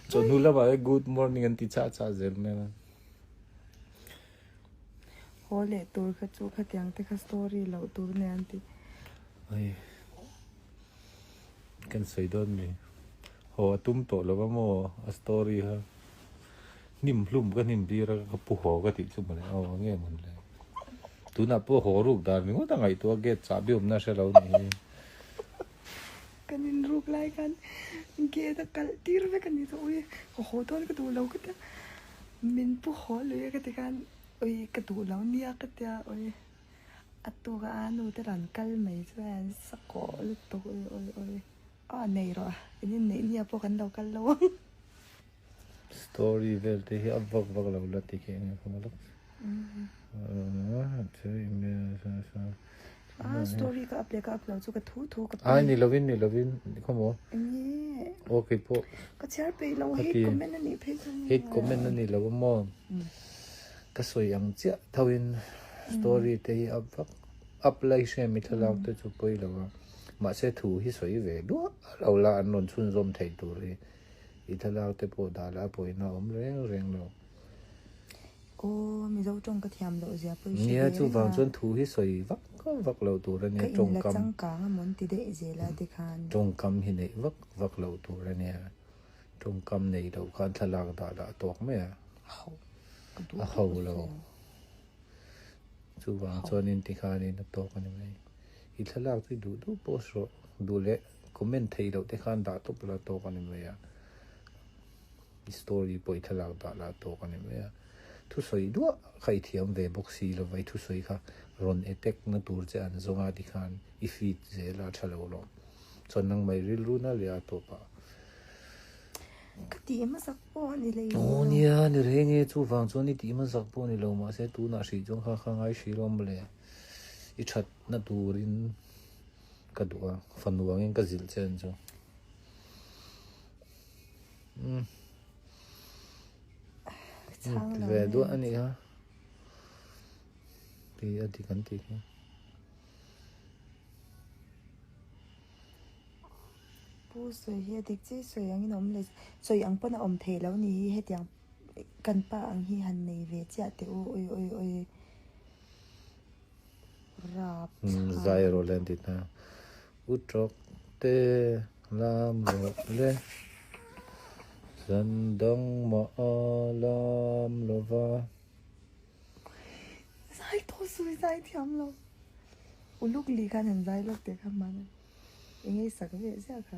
Chawhnu lamah hian good morning an ti chah chah zel mai a. Haw leh tur kha chu khatiang te kha story loh tur nia an ti. Ai kan sawi dawn mi. Haw a tum tawh lo a maw a story kha. Hnim hlum ka hnim tir a ka pu haw ka tih chu mawle aw nge mawn le. Tunah pawh haw ruk dan ringawt a ngaihtuah a gate chahbi awmna hre lo nih hi. Kan inruk lai khan gate a kalh tir vek a ni chu ui ka haw dawn ka duh lo ka tia min pu haw lui a ka ti khan ui ka duh lo nia ka tia ui a tuk a a nu te rawn kal mai chu a sa kawh lutuk ui ui ui a nei rawh a in inneih nia pawh kan lo kal lo ang. Story vel te hi a vak vak lo la ti khi enge ka malak. Ah story ka up leh ka up lo chu ka thu thu ka Ai ni lovin ni lovin khaw maw. Enge. Aw kei pawh. Ka chhiar peih lo hate comment a nih phei chuan. Hate comment a ni lo a maw. Ka sawi ang chiah tho in story te hi up vak up lai hre mi thlalak te chu pawi lo a. Mahse thu hi sawi ve duah lo la an rawn chhunzawm thei tur hi. I thlalak te pawh dah lah pawhin a awm reng reng lo. Aw, Mizo tawng ka thiam loh zia pawh i hre Nia, ve reng a. chuvang chuan thu hi sawi vak vak loh tur a nia, Ka inla tawngkam. changkang a mawn ti daih zel a tikhan. Tawngkam hi neih vak vak loh tur a nia, tawngkam neih loh khan thlalak dah lah a tawk mai a. A ho, ka duh A ho duh lo. sawi. Chuvang chuanin tikhanin a tawk a ni mai. I thlalak chu i duh duh post rawh, duh leh. Comment theih loh te khan dah tawp la tawk a ni mai a, i story pawh i thlalak dah lah tawk a ni mai a, thusawi duah kha i thiam ve bawk si lova i thusawi kha rawn attack na tur che an zawng a tikhan i feed zel a tha lo lawm chuan nangmah i rilru na leh a tawp ah. Ka tih hmasak pawh a ni lei lo. Aw nia ni reng e chuvang chuan i tih hmasak pawh a ni lo mahse tunah hrih chuan kha kha ngai hrih lawm mawle i that na turin. Ka duh a, fanu angin ka zilh che an chu. Umm. Ti ve duah a nih kha. Ti a dik an tih khi. Pu sawi hi a dik chiah sawi angin a awm leh sawi ang pawn a awm theih loh ni hi hetiang kan pa ang hi han nei ve chiah teh u oi oi oi. Rap thla. Zai rawh le an ti ta. U tawk te lam rawh le. Zan dang mah a lam lova. Zai tawh sawi zai thiam lo. Uluk li khan han zai lawk teh kha hman a. Enge i sak ve ziah kha.